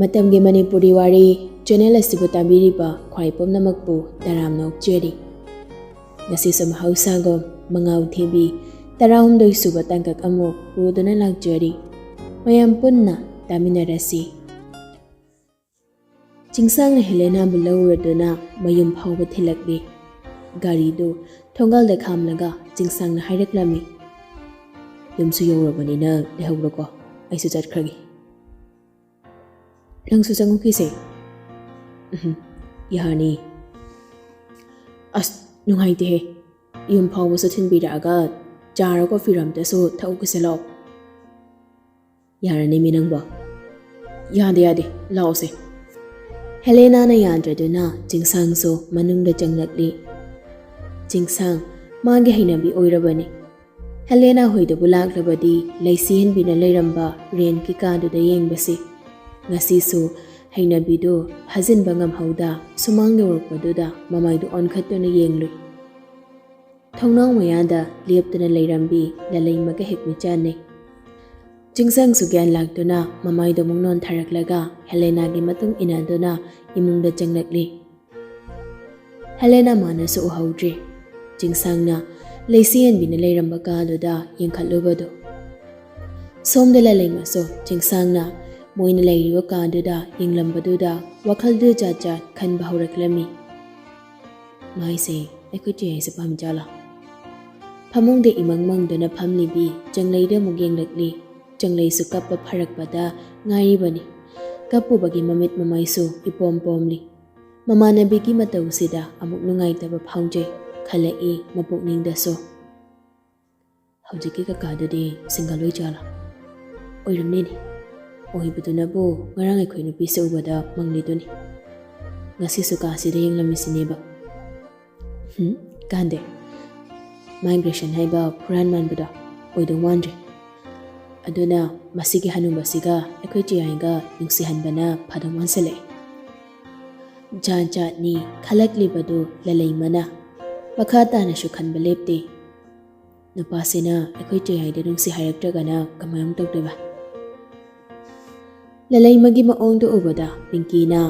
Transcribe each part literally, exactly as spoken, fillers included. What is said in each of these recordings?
ꯃꯇꯝꯒꯤ ꯃꯅꯤꯄꯨꯔꯤ ꯋꯥꯔꯤ ꯆꯦꯅꯦꯜ ꯑꯁꯤꯕꯨ ꯇꯥꯕꯤꯔꯤꯕ ꯈ꯭ꯋꯥꯏ ꯄꯨꯝꯅꯃꯛꯄꯨ ꯇꯔꯥꯝꯅ ꯑꯣꯛꯆꯔꯤ꯫ ꯉꯁꯤꯁꯨ ꯃꯍꯧꯁꯥꯒꯨꯝ ꯃꯉꯥꯎ ꯊꯤꯕꯤ ꯇꯔꯥꯍꯨꯝꯗꯣꯏ ꯁꯨꯕ ꯇꯥꯡꯀꯛ ꯑꯃꯨꯛ ꯄꯨꯗꯨꯅ ꯂꯥꯛꯆꯔꯤ꯫ ꯃꯌꯥꯝ ꯄꯨꯟꯅ ꯇꯥꯃꯤꯟꯅꯔꯁꯤ꯫ ꯆꯤꯡꯁꯥꯡꯅ ꯍꯦꯂꯦꯅꯥꯕꯨ ꯂꯧꯔꯗꯨꯅ ꯃꯌꯨꯝ ꯐꯥꯎꯕ ꯊꯤꯜꯂꯛꯂꯤ꯫ ꯒꯥꯔꯤꯗꯨ ꯊꯣꯡꯒꯥꯜꯗ ꯈꯥꯝꯂꯒ ꯆꯤꯡꯁꯥꯡꯅ ꯍꯥꯏꯔꯛꯂꯝꯃꯤ, "ꯌꯨꯝꯁꯨ ꯌꯧꯔꯕꯅꯤꯅ ꯂꯩꯍꯧꯔꯣꯀꯣ, ꯑꯩꯁꯨ ꯆꯠꯈ꯭ꯔꯒꯦ꯫" "ꯅꯪꯁꯨ ꯆꯪꯉꯨꯈꯤꯁꯦ꯫" "ꯎꯝ, ꯌꯥꯔꯅꯤ꯫" "ꯑꯁ, ꯅꯨꯡꯉꯥꯏꯇꯦꯍꯦ꯫ ꯌꯨꯝ ꯐꯥꯎꯕꯁꯨ ꯊꯤꯟꯕꯤꯔꯛꯑꯒ ꯆꯥꯔ ꯀꯣꯐꯤꯔ ꯑꯝꯇꯁꯨ ꯊꯛꯎꯈꯤꯁꯦ ꯂꯥꯛꯑꯣ꯫" "ꯌꯥꯔꯅꯤ ꯃꯤ ꯅꯪꯕꯣ꯫" "ꯌꯥꯗꯦ, ꯌꯥꯗꯦ, ꯂꯥꯛꯑꯣꯁꯦ꯫" ꯍꯦꯂꯦꯅꯥꯅ ꯌꯥꯗ꯭ꯔꯗꯨꯅ ꯆꯤꯡꯁꯥꯡꯁꯨ ꯃꯅꯨꯡꯗ ꯆꯪꯂꯛꯂꯤ꯫ ꯆꯤꯡꯁꯥꯡ ꯃꯥꯒꯤ ꯍꯩꯅꯕꯤ ꯑꯣꯏꯔꯕꯅꯤ꯫ ꯍꯦꯂꯦꯅꯥ ꯍꯣꯏꯗꯕꯨ ꯂꯥꯛꯂꯕꯗꯤ ꯂꯩꯁꯤꯍꯟꯕꯤꯅ ꯂꯩꯔꯝꯕ ꯔꯦꯟꯀꯤ ꯀꯥꯗꯨꯗ ꯌꯦꯡꯕꯁꯤ꯫ ꯉꯁꯤꯁꯨ ꯍꯩꯅꯕꯤꯗꯨ ꯐꯥꯖꯤꯟꯕ ꯉꯝꯍꯧꯗ ꯁꯨꯃꯥꯡ ꯌꯧꯔꯛꯄꯗꯨꯗ ꯃꯃꯥꯏꯗꯨ ꯑꯣꯟꯈꯠꯇꯨꯅ ꯌꯦꯡꯂꯨꯏ꯫ ꯊꯣꯡꯅꯥꯎ ꯃꯌꯥꯗ ꯂꯦꯞꯇꯨꯅ ꯂꯩꯔꯝꯕꯤ ꯂꯂꯩꯃꯒ ꯍꯦꯛ ꯃꯤꯠꯆꯥꯟꯅꯩ꯫ ꯆꯤꯡꯁꯥꯡꯁꯨ ꯒ꯭ꯌꯥꯟ ꯂꯥꯛꯇꯨꯅ ꯃꯃꯥꯏꯗꯨ ꯑꯃꯨꯛ ꯅꯣꯟꯊꯔꯛꯂꯒ ꯍꯦꯂꯦꯅꯥꯒꯤ ꯃꯇꯨꯡ ꯏꯟꯅꯗꯨꯅ ꯏꯃꯨꯡꯗ ꯆꯪꯂꯛꯂꯤ꯫ ꯍꯦꯂꯦꯅꯥ ꯃꯥꯅꯁꯨ ꯎꯍꯧꯗ꯭ꯔꯦ꯫ ꯆꯤꯡꯁꯥꯡꯅ ꯂꯩꯁꯤꯍꯟꯕꯤꯅ ꯂꯩꯔꯝꯕ ꯀꯥꯗꯨꯗ ꯌꯦꯡꯈꯠꯂꯨꯕꯗꯨ꯫ ꯁꯣꯝꯗ ꯂꯂꯩꯃꯁꯨ ꯆꯤꯡꯁꯥꯡꯅ ꯃꯣꯏꯅ ꯂꯩꯔꯤꯕ ꯀꯥꯗꯨꯗ ꯌꯦꯡꯂꯝꯕꯗꯨꯗ ꯋꯥꯈꯜꯗꯨ ꯖꯥꯠ ꯖꯥꯠ ꯈꯟꯕ ꯍꯧꯔꯛꯂꯝꯃꯤ꯫ "ꯃꯥꯏꯁꯦ ꯑꯩꯈꯣꯏ ꯆꯦ ꯍꯥꯏꯁꯦ ꯄꯥꯝꯖꯥꯠꯂꯥ?" ꯐꯃꯨꯡꯗ ꯏꯃꯪ ꯃꯪꯗꯨꯅ ꯐꯝꯂꯤꯕꯤ ꯆꯪꯂꯩꯗ ꯑꯃꯨꯛ ꯌꯦꯡꯂꯛꯂꯤ꯫ ꯆꯪꯂꯩꯁꯨ ꯀꯞꯄ ꯐꯔꯛꯄꯗ ꯉꯥꯏꯔꯤꯕꯅꯤ꯫ ꯀꯞꯄꯨꯕꯒꯤ ꯃꯃꯤꯠ ꯃꯃꯥꯏꯁꯨ ꯏꯄꯣꯝ ꯄꯣꯝꯂꯤ꯫ ꯃꯃꯥꯟꯅꯕꯤꯒꯤ ꯃꯇꯧꯁꯤꯗ ꯑꯃꯨꯛ ꯅꯨꯡꯉꯥꯏꯇꯕ ꯐꯥꯎꯖꯩ ꯈꯜꯂꯛꯏ ꯃꯄꯨꯛꯅꯤꯡꯗꯁꯨ꯫ "ꯍꯧꯖꯤꯛꯀꯤ ꯀꯀꯥꯗꯨꯗꯤ ꯁꯤꯡꯒꯜ ꯑꯣꯏꯖꯥꯠꯂꯥ?" "ꯑꯣꯏꯔꯝꯅꯤꯅꯦ꯫ ꯑꯣꯏꯕꯗꯨꯅꯕꯨ ꯉꯔꯥꯡ ꯑꯩꯈꯣꯏ ꯅꯨꯄꯤꯁꯦ ꯎꯕꯗ ꯃꯪꯂꯤꯗꯨꯅꯤ꯫ ꯉꯁꯤꯁꯨ ꯀꯥꯁꯤꯗ ꯌꯦꯡꯂꯝꯃꯤꯁꯤꯅꯦꯕ꯫" "ꯍꯨꯝ, ꯀꯥꯟꯗꯦ꯫ ꯃꯥꯏꯒ꯭ꯔꯦꯁꯟ ꯍꯥꯏꯕ ꯐꯨꯔꯥꯟ ꯃꯥꯟꯕꯗꯣ ꯑꯣꯏꯗꯧ ꯃꯥꯟꯗ꯭ꯔꯦ꯫ ꯑꯗꯨꯅ ꯃꯁꯤꯒꯤ ꯍꯅꯨꯕꯁꯤꯒ ꯑꯩꯈꯣꯏ ꯆꯦꯌꯥꯏꯒ ꯅꯨꯡꯁꯤꯍꯟꯕꯅ ꯐꯗꯧ ꯃꯥꯟꯁꯤꯜꯂꯛꯑꯦ꯫" ꯖꯥꯠ ꯖꯥꯠꯅꯤ ꯈꯜꯂꯛꯂꯤꯕꯗꯨ ꯂꯂꯩꯃꯅ꯫ ꯃꯈꯥ ꯇꯥꯅꯁꯨ ꯈꯟꯕ ꯂꯦꯞꯇꯦ꯫ "ꯅꯨꯄꯥꯁꯤꯅ ꯑꯩꯈꯣꯏ ꯆꯦꯌꯥꯏꯗ ꯅꯨꯡꯁꯤ ꯍꯥꯏꯔꯛꯇ꯭ꯔꯒꯅ ꯀꯃꯥꯏꯅ ꯇꯧꯗꯣꯏꯕ?" ꯂꯂꯩꯃꯒꯤ ꯃꯑꯣꯡꯗꯨ ꯎꯕꯗ ꯄꯤꯡꯀꯤꯅ,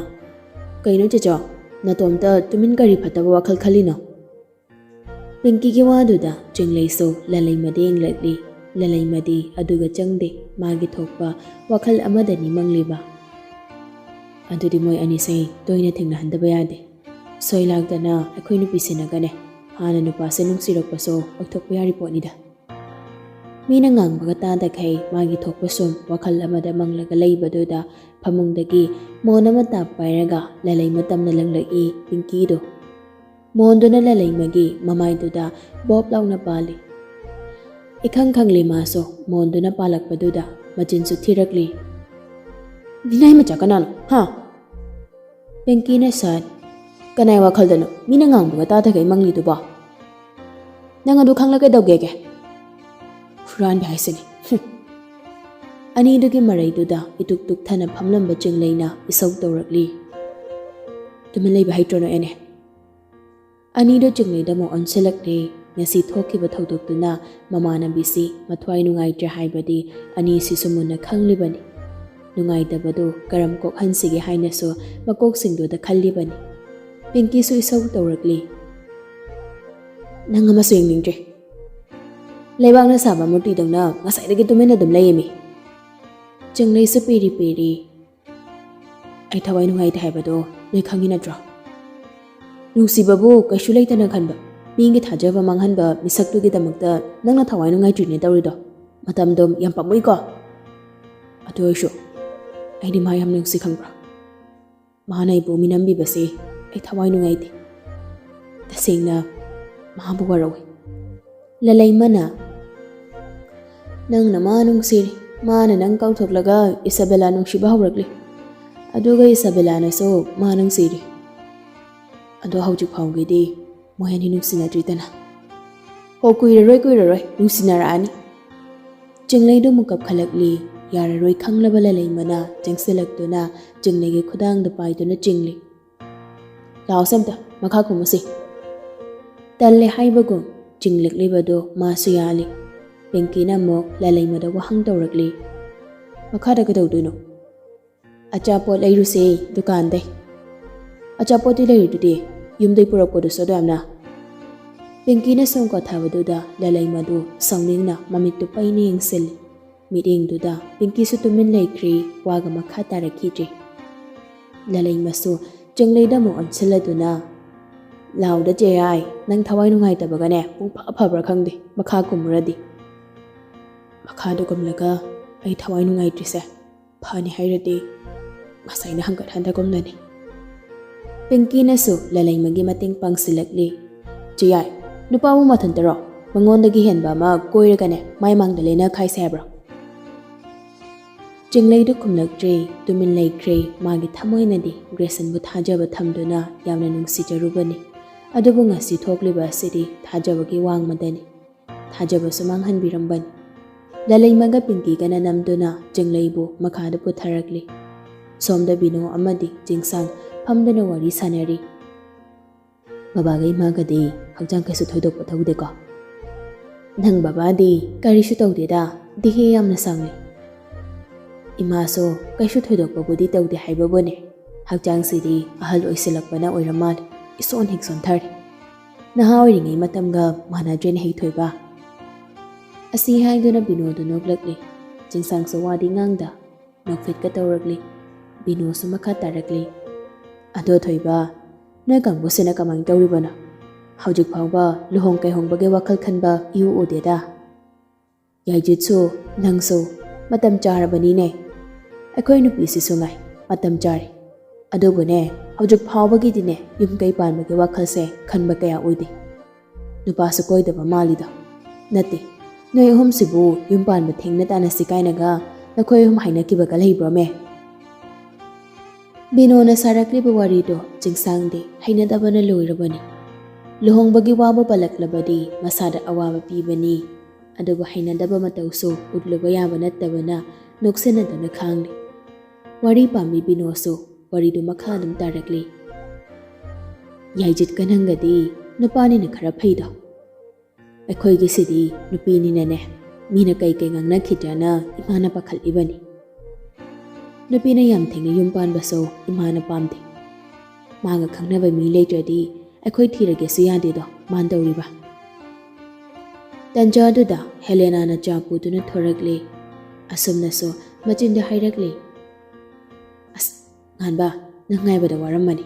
"ꯀꯩꯅꯣ ꯆꯦꯆꯧ, ꯅꯇꯣꯝꯇ ꯇꯨꯃꯤꯟ ꯀꯔꯤ ꯐꯠꯇꯕ ꯋꯥꯈꯜ ꯈꯜꯂꯤꯅꯣ?" ꯄꯤꯡꯀꯤꯒꯤ ꯋꯥꯗꯨꯗ ꯆꯤꯡꯂꯩꯁꯨ ꯂꯂꯩꯃꯗ ꯌꯦꯡꯂꯛꯂꯤ꯫ ꯂꯂꯩꯃꯗꯤ ꯑꯗꯨꯒ ꯆꯪꯗꯦ, ꯃꯥꯒꯤ ꯊꯣꯛꯄ ꯋꯥꯈꯜ ꯑꯃꯗꯅꯤ ꯃꯪꯂꯤꯕ꯫ "ꯑꯗꯨꯗꯤ ꯃꯣꯏ ꯑꯅꯤꯁꯦ ꯇꯣꯏꯅ ꯊꯦꯡꯅꯍꯟꯗꯕ ꯌꯥꯗꯦ꯫ ꯁꯣꯏ ꯂꯥꯛꯇꯅ ꯑꯩꯈꯣꯏ ꯅꯨꯄꯤ ꯁꯦꯟꯅꯒꯅꯦ꯫ ꯍꯥꯟꯅ ꯅꯨꯄꯥꯁꯦ ꯅꯨꯡꯁꯤꯔꯛꯄꯁꯨ ꯑꯣꯏꯊꯣꯛꯄ ꯌꯥꯔꯤ ꯄꯣꯠꯅꯤꯗ꯫" ꯃꯤꯅ ꯉꯥꯡꯕꯒ ꯇꯥꯗꯈꯩ ꯃꯥꯒꯤ ꯊꯣꯛꯄ ꯁꯨꯝ ꯋꯥꯈꯜ ꯑꯃꯗ ꯃꯪꯂꯒ ꯂꯩꯕꯗꯨꯗ ꯐꯃꯨꯡꯗꯒꯤ ꯃꯣꯟ ꯑꯃ ꯇꯥꯞ ꯄꯥꯏꯔꯒ ꯂꯂꯩꯃ ꯇꯝꯅ ꯂꯪꯂꯛꯏ ꯄꯤꯡꯀꯤꯗꯣ꯫ ꯃꯣꯟꯗꯨꯅ ꯂꯂꯩꯃꯒꯤ ꯃꯃꯥꯏꯗꯨꯗ ꯕꯣꯞ ꯂꯥꯎꯅ ꯄꯥꯜꯂꯤ꯫ ꯏꯈꯪ ꯈꯪꯂꯤ ꯃꯥꯁꯨ ꯃꯣꯟꯗꯨꯅ ꯄꯥꯜꯂꯛꯄꯗꯨꯗ ꯃꯆꯤꯟꯁꯨ ꯊꯤꯔꯛꯂꯤ꯫ "ꯃꯤꯅꯥꯏ ꯃꯆꯥ ꯀꯅꯥꯅꯣ, ꯍꯥ?" ꯄꯤꯡꯀꯤꯅ ꯁꯠ, "ꯀꯅꯥꯏ ꯋꯥꯈꯜꯗꯅꯣ ꯃꯤꯅ ꯉꯥꯡꯕꯒ ꯇꯥꯗꯈꯩ ꯃꯪꯂꯤꯗꯨꯕꯣ? ꯅꯪ ꯑꯗꯨ ꯈꯪꯂ ꯀꯩꯗꯧꯒꯦꯒꯦ? ꯍꯨꯔꯥꯟꯕꯤ ꯍꯥꯏꯁꯤꯅꯤ꯫" ꯍꯨꯝ꯫ ꯑꯅꯤꯗꯨꯒꯤ ꯃꯔꯩꯗꯨꯗ ꯏꯇꯨꯛ ꯇꯨꯛꯊꯅ ꯐꯝꯂꯝꯕ ꯆꯤꯡꯂꯩꯅ ꯏꯁꯧ ꯇꯧꯔꯛꯂꯤ꯫ "ꯇꯨꯃꯤꯟ ꯂꯩꯕ ꯍꯩꯇ꯭ꯔꯣ ꯅꯣꯏ ꯑꯅꯤ?" ꯑꯅꯤꯗꯨ ꯆꯤꯡꯂꯩꯗ ꯑꯃꯨꯛ ꯑꯣꯟꯁꯤꯜꯂꯛꯂꯦ꯫ ꯉꯁꯤ ꯊꯣꯛꯈꯤꯕ ꯊꯧꯗꯣꯛꯇꯨꯅ ꯃꯃꯥꯟꯅꯕꯤꯁꯤ ꯃꯊ꯭ꯋꯥꯏ ꯅꯨꯡꯉꯥꯏꯇ꯭ꯔꯦ ꯍꯥꯏꯕꯗꯤ ꯑꯅꯤꯁꯤꯁꯨ ꯃꯨꯟꯅ ꯈꯪꯂꯤꯕꯅꯤ꯫ ꯅꯨꯡꯉꯥꯏꯇꯕꯗꯨ ꯀꯔꯝ ꯀꯣꯛꯍꯟꯁꯤꯒꯦ ꯍꯥꯏꯅꯁꯨ ꯃꯀꯣꯛꯁꯤꯡꯗꯨꯗ ꯈꯜꯂꯤꯕꯅꯤ꯫ ꯄꯤꯡꯀꯤꯁꯨ ꯏꯁꯧ ꯇꯧꯔꯛꯂꯤ꯫ "ꯅꯪ ꯑꯃꯁꯨ ꯌꯦꯡꯅꯤꯡꯗ꯭ꯔꯦ꯫ ꯂꯩꯕꯥꯛꯅ ꯁꯥꯕ ꯃꯨꯔꯇꯤꯗꯧꯅ ꯉꯁꯥꯏꯗꯒꯤ ꯇꯨꯃꯤꯟꯅ ꯑꯗꯨꯝ ꯂꯩꯌꯦꯃꯤ꯫" ꯆꯤꯡꯂꯩꯁꯨ ꯄꯤꯔꯤ ꯄꯤꯔꯤ꯫ "ꯑꯩ ꯊꯋꯥꯏ ꯅꯨꯡꯉꯥꯏꯇꯦ ꯍꯥꯏꯕꯗꯣ ꯅꯣꯏ ꯈꯪꯉꯤ ꯅꯠꯇ꯭ꯔꯣ? ꯅꯨꯡꯁꯤꯕꯕꯨ ꯀꯩꯁꯨ ꯂꯩꯇꯅ ꯈꯟꯕ, ꯃꯤꯒꯤ ꯊꯥꯖꯕ ꯃꯥꯡꯍꯟꯕ ꯃꯤꯁꯛꯇꯨꯒꯤꯗꯃꯛꯇ ꯅꯪꯅ ꯊꯋꯥꯏ ꯅꯨꯡꯉꯥꯏꯇ꯭ꯔꯤꯅꯦ ꯇꯧꯔꯤꯗꯣ꯫ ꯃꯇꯝꯗꯣ ꯌꯥꯝ ꯄꯥꯝꯃꯨꯏꯀꯣ꯫ ꯑꯗꯨ ꯑꯣꯏꯔꯁꯨ ꯑꯩꯗꯤ ꯃꯥ ꯌꯥꯝ ꯅꯨꯡꯁꯤ ꯈꯪꯕ꯭ꯔꯥ? ꯃꯥꯅ ꯑꯩꯕꯨ ꯃꯤꯅꯝꯕꯤꯕꯁꯦ ꯑꯩ ꯊꯋꯥꯏ ꯅꯨꯡꯉꯥꯏꯇꯦ꯫ ꯇꯁꯦꯡꯅ ꯃꯥꯕꯨ ꯋꯥꯔꯧꯏ꯫" ꯂꯂꯩꯃꯅ, "ꯅꯪꯅ ꯃꯥ ꯅꯨꯡꯁꯤꯔꯤ, ꯃꯥꯅ ꯅꯪ ꯀꯥꯎꯊꯣꯛꯂꯒ ꯏꯁꯥꯕꯦꯂꯥ ꯅꯨꯡꯁꯤꯕ ꯍꯧꯔꯛꯂꯤ꯫ ꯑꯗꯨꯒ ꯏꯁꯥꯕꯦꯂꯥꯅꯁꯨ ꯃꯥ ꯅꯨꯡꯁꯤꯔꯤ꯫ ꯑꯗꯣ ꯍꯧꯖꯤꯛ ꯐꯥꯎꯒꯤꯗꯤ ꯃꯣꯏ ꯑꯅꯤ ꯅꯨꯡꯁꯤꯅꯗ꯭ꯔꯤꯗꯅ꯫ ꯍꯣ, ꯀꯨꯏꯔꯔꯣꯏ, ꯀꯨꯏꯔꯔꯣꯏ, ꯅꯨꯡꯁꯤꯅꯔꯛꯑꯅꯤ꯫" ꯆꯤꯡꯂꯩꯗꯨ ꯑꯃꯨꯛ ꯀꯞꯈꯠꯂꯛꯂꯤ꯫ ꯌꯥꯔꯔꯣꯏ ꯈꯪꯂꯕ ꯂꯂꯩꯃꯅ ꯆꯪꯁꯤꯜꯂꯛꯇꯨꯅ ꯆꯤꯡꯂꯩꯒꯤ ꯈꯨꯗꯥꯡꯗ ꯄꯥꯏꯗꯨꯅ ꯆꯤꯡꯂꯤ꯫ "ꯂꯥꯛꯑꯣꯁꯦ ꯑꯝꯇ, ꯃꯈꯥ ꯀꯨꯝꯃꯨꯁꯤ꯫" ꯇꯜꯂꯦ ꯍꯥꯏꯕꯒꯨꯝ ꯆꯤꯡꯂꯛꯂꯤꯕꯗꯨ ꯃꯥꯁꯨ ꯌꯥꯜꯂꯤ꯫ ꯄꯤꯡꯀꯤꯅ ꯑꯃꯨꯛ ꯂꯂꯩꯃꯗ ꯋꯥꯍꯪ ꯇꯧꯔꯛꯂꯤ꯫ "ꯃꯈꯥꯗ ꯀꯩꯗꯧꯗꯣꯏꯅꯣ?" "ꯑꯆꯥꯄꯣꯠ ꯂꯩꯔꯨꯁꯦ ꯗꯨꯀꯥꯟꯗꯩ꯫ ꯑꯆꯥꯄꯣꯠꯇꯤ ꯂꯩꯔꯤꯗꯨꯗꯤ, ꯌꯨꯝꯗꯩ ꯄꯨꯔꯛꯄꯗꯨꯁꯨ ꯑꯗꯨ ꯌꯥꯝꯅ"꯫ ꯄꯤꯡꯀꯤꯅ ꯁꯣꯝ ꯀꯣꯊꯕꯗꯨꯗ ꯂꯂꯩꯃꯗꯨ ꯁꯥꯎꯅꯤꯡꯅ ꯃꯃꯤꯠꯇꯨ ꯄꯩꯅ ꯌꯦꯡꯁꯤꯜꯂꯤ꯫ ꯃꯤꯠꯌꯦꯡꯗꯨꯗ ꯄꯤꯡꯀꯤꯁꯨ ꯇꯨꯃꯤꯟ ꯂꯩꯈ꯭ꯔꯦ, ꯋꯥꯒ ꯃꯈꯥ ꯇꯥꯔꯛꯈꯤꯗ꯭ꯔꯦ꯫ ꯂꯂꯩꯃꯁꯨ ꯆꯤꯡꯂꯩꯗ ꯑꯃꯨꯛ ꯑꯣꯟꯁꯤꯜꯂꯗꯨꯅ, "ꯂꯥꯎꯗ ꯆꯦꯌꯥꯏ, ꯅꯪ ꯊꯋꯥꯏ ꯅꯨꯡꯉꯥꯏꯇꯕꯒꯅꯦ ꯄꯨꯡ ꯐ ꯐꯕ꯭ꯔꯥ ꯈꯪꯗꯦ, ꯃꯈꯥ ꯀꯨꯝꯃꯨꯔꯗꯤ"꯫ ꯃꯈꯥꯗ ꯀꯨꯝꯂꯒ, "ꯑꯩ ꯊꯋꯥꯏ ꯅꯨꯡꯉꯥꯏꯇ꯭ꯔꯤꯁꯦ ꯐꯅꯤ ꯍꯥꯏꯔꯗꯤ ꯉꯁꯥꯏꯅ ꯍꯟꯒꯠ ꯍꯟꯗ ꯀꯨꯝꯂꯅꯤ"꯫ ꯄꯤꯡꯀꯤꯅꯁꯨ ꯂꯂꯩꯃꯒꯤ ꯃꯇꯦꯡ ꯄꯥꯡꯁꯤꯜꯂꯛꯂꯤ꯫ "ꯆꯦꯌꯥꯏ, ꯅꯨꯄꯥꯕꯨ ꯃꯊꯟꯇꯔꯣ? ꯃꯉꯣꯟꯗꯒꯤ ꯍꯦꯟꯕ ꯑꯃ ꯀꯣꯏꯔꯒꯅꯦ ꯃꯥꯏ ꯃꯥꯡꯗ ꯂꯦꯟꯅꯈꯥꯏꯁꯦ ꯍꯥꯏꯕ꯭ꯔꯣ?" ꯆꯤꯡꯂꯩꯗꯨ ꯈꯨꯝꯂꯛꯇ꯭ꯔꯦ, ꯇꯨꯃꯤꯟ ꯂꯩꯈ꯭ꯔꯦ꯫ ꯃꯥꯒꯤ ꯊꯃꯣꯏꯅꯗꯤ ꯒ꯭ꯔꯦꯁꯟꯕꯨ ꯊꯥꯖꯕ ꯊꯝꯗꯨꯅ ꯌꯥꯝꯅ ꯅꯨꯡꯁꯤꯖꯔꯨꯕꯅꯤ꯫ ꯑꯗꯨꯕꯨ ꯉꯁꯤ ꯊꯣꯛꯂꯤꯕ ꯑꯁꯤꯗꯤ ꯊꯥꯖꯕꯒꯤ ꯋꯥꯡꯃꯗꯅꯤ꯫ ꯊꯥꯖꯕꯁꯨ ꯃꯥꯡꯍꯟꯕꯤꯔꯝꯕꯅꯤ꯫ ꯂꯂꯩꯃꯒ ꯄꯤꯡꯀꯤꯒꯅ ꯅꯝꯗꯨꯅ ꯆꯤꯡꯂꯩꯕꯨ ꯃꯈꯥꯗ ꯄꯨꯊꯔꯛꯂꯤ꯫ ꯁꯣꯝꯗ ꯕꯤꯅꯣ ꯑꯃꯗꯤ ꯆꯤꯡꯁꯥꯡ ꯐꯝꯗꯨꯅ ꯋꯥꯔꯤ ꯁꯥꯟꯅꯔꯤ꯫ "ꯕꯕꯥꯒ ꯏꯃꯥꯒꯗꯤ ꯍꯛꯆꯥꯡ ꯀꯩꯁꯨ ꯊꯣꯏꯗꯣꯛꯄ ꯇꯧꯗꯦꯀꯣ?" "ꯅꯪ ꯕꯕꯥꯗꯤ ꯀꯔꯤꯁꯨ ꯇꯧꯗꯦꯗ, ꯗꯤꯍꯦ ꯌꯥꯝꯅ ꯁꯪꯉꯤ꯫ ꯏꯃꯥꯁꯨ ꯀꯩꯁꯨ ꯊꯣꯏꯗꯣꯛꯄꯕꯨꯗꯤ ꯇꯧꯗꯦ ꯍꯥꯏꯕꯕꯨꯅꯦ, ꯍꯛꯆꯥꯡꯁꯤꯗꯤ ꯑꯍꯜ ꯑꯣꯏꯁꯤꯜꯂꯛꯄꯅ ꯑꯣꯏꯔ ꯃꯥꯜꯂꯦ, ꯏꯁꯣꯟ ꯍꯦꯛ ꯁꯣꯟꯊꯔꯦ꯫ ꯅꯍꯥ ꯑꯣꯏꯔꯤꯉꯩ ꯃꯇꯝꯒ ꯃꯥꯟꯅꯗ꯭ꯔꯦꯅꯦ ꯍꯩꯊꯣꯏꯕ"꯫ ꯑꯁꯤ ꯍꯥꯏꯗꯨꯅ ꯕꯤꯅꯣꯗꯨ ꯅꯣꯛꯂꯛꯂꯤ꯫ ꯆꯤꯡꯁꯥꯡꯁꯨ ꯋꯥꯗꯤ ꯉꯥꯡꯗ ꯅꯣꯛꯐꯦꯠꯀ ꯇꯧꯔꯛꯂꯤ꯫ ꯕꯤꯅꯣꯁꯨ ꯃꯈꯥ ꯇꯥꯔꯛꯂꯤ꯫ "ꯑꯗꯣ ꯊꯣꯏꯕ, ꯅꯣꯏ ꯀꯥꯡꯕꯨꯁꯤꯅ ꯀꯃꯥꯏꯅ ꯇꯧꯔꯤꯕꯅꯣ? ꯍꯧꯖꯤꯛ ꯐꯥꯎꯕ ꯂꯨꯍꯣꯡ ꯀꯩꯍꯣꯡꯕꯒꯤ ꯋꯥꯈꯜ ꯈꯟꯕ ꯏꯎ ꯎꯗꯦꯗ"꯫ "ꯌꯥꯏꯖꯤꯠꯁꯨ, ꯅꯪꯁꯨ ꯃꯇꯝ ꯆꯥꯔꯕꯅꯤꯅꯦ꯫ ꯑꯩꯈꯣꯏ ꯅꯨꯄꯤꯁꯤꯁꯨ ꯉꯥꯏ, ꯃꯇꯝ ꯆꯥꯔꯦ꯫ ꯑꯗꯨꯕꯨꯅꯦ, ꯍꯧꯖꯤꯛ ꯐꯥꯎꯕꯒꯤꯗꯤꯅꯦ ꯌꯨꯝ ꯀꯩ ꯄꯥꯟꯕꯒꯤ ꯋꯥꯈꯜꯁꯦ ꯈꯟꯕ ꯀꯌꯥ ꯎꯗꯦ꯫ ꯅꯨꯄꯥꯁꯨ ꯀꯣꯏꯗꯕ ꯃꯥꯜꯂꯤꯗ꯫ ꯅꯠꯇꯦ, ꯅꯣꯏ ꯑꯍꯨꯝꯁꯤꯕꯨ ꯌꯨꯝ ꯄꯥꯟꯕ ꯊꯦꯡꯅ ꯇꯥꯟꯅꯁꯤ ꯀꯥꯏꯅꯒ ꯅꯈꯣꯏ ꯑꯍꯨꯝ ꯍꯥꯏꯅꯈꯤꯕꯒ ꯂꯩꯕ꯭ꯔꯣꯃꯦ?" ꯕꯤꯅꯣꯅ ꯁꯥꯔꯛꯂꯤꯕ ꯋꯥꯔꯤꯗꯣ ꯆꯤꯡꯁꯥꯡꯗꯤ ꯍꯩꯅꯗꯕꯅ ꯂꯣꯏꯔꯕꯅꯤ꯫ ꯂꯨꯍꯣꯡꯕꯒꯤ ꯋꯥꯕꯨ ꯄꯜꯂꯛꯂꯕꯗꯤ ꯃꯁꯥꯗ ꯑꯋꯥꯕ ꯄꯤꯕꯅꯤ꯫ ꯑꯗꯨꯕꯨ ꯍꯩꯅꯗꯕ ꯃꯇꯧꯁꯨ ꯎꯠꯂꯨꯕ ꯌꯥꯕ ꯅꯠꯇꯕꯅ ꯅꯣꯛꯁꯤꯟꯅꯗꯨꯅ ꯈꯥꯡꯂꯤ꯫ ꯋꯥꯔꯤ ꯄꯥꯝꯕꯤ ꯕꯤꯅꯣꯁꯨ ꯋꯥꯔꯤꯗꯨ ꯃꯈꯥ ꯑꯗꯨꯝ ꯇꯥꯔꯛꯂꯤ꯫ "ꯌꯥꯏꯖꯤꯠꯀ ꯅꯪꯒꯗꯤ ꯅꯨꯄꯥꯅꯤꯅ ꯈꯔ ꯐꯩꯗꯣ꯫ ꯑꯩꯈꯣꯏꯒꯤꯁꯤꯗꯤ ꯅꯨꯄꯤꯅꯤꯅꯅꯦ, ꯃꯤꯅ ꯀꯩ ꯀꯩ ꯉꯥꯡꯅꯈꯤꯗ꯭ꯔꯅ ꯏꯃꯥꯅ ꯄꯥꯈꯠꯂꯤꯕꯅꯤ"꯫ ꯅꯨꯄꯤꯅ ꯌꯥꯝ ꯊꯦꯡꯅ ꯌꯨꯝ ꯄꯥꯟꯕꯁꯨ ꯏꯃꯥꯅ ꯄꯥꯝꯗꯦ꯫ ꯃꯥꯒ ꯈꯪꯅꯕ ꯃꯤ ꯂꯩꯇ꯭ꯔꯗꯤ ꯑꯩꯈꯣꯏ ꯊꯤꯔꯒꯦꯁꯨ ꯌꯥꯗꯦꯗꯣ ꯃꯥꯅ ꯇꯧꯔꯤꯕ꯫ ꯇꯟꯖꯥꯗꯨꯗ ꯍꯦꯂꯦꯅꯥꯅ ꯆꯥ ꯄꯨꯗꯨꯅ ꯊꯣꯔꯛꯂꯦ꯫ ꯑꯁꯨꯝꯅꯁꯨ ꯃꯆꯤꯟꯗ ꯍꯥꯏꯔꯛꯂꯦ, "ꯑꯁ, ꯉꯥꯟꯕ, ꯅꯪ ꯉꯥꯏꯕꯗ ꯋꯥꯔꯝꯃꯅꯤ꯫"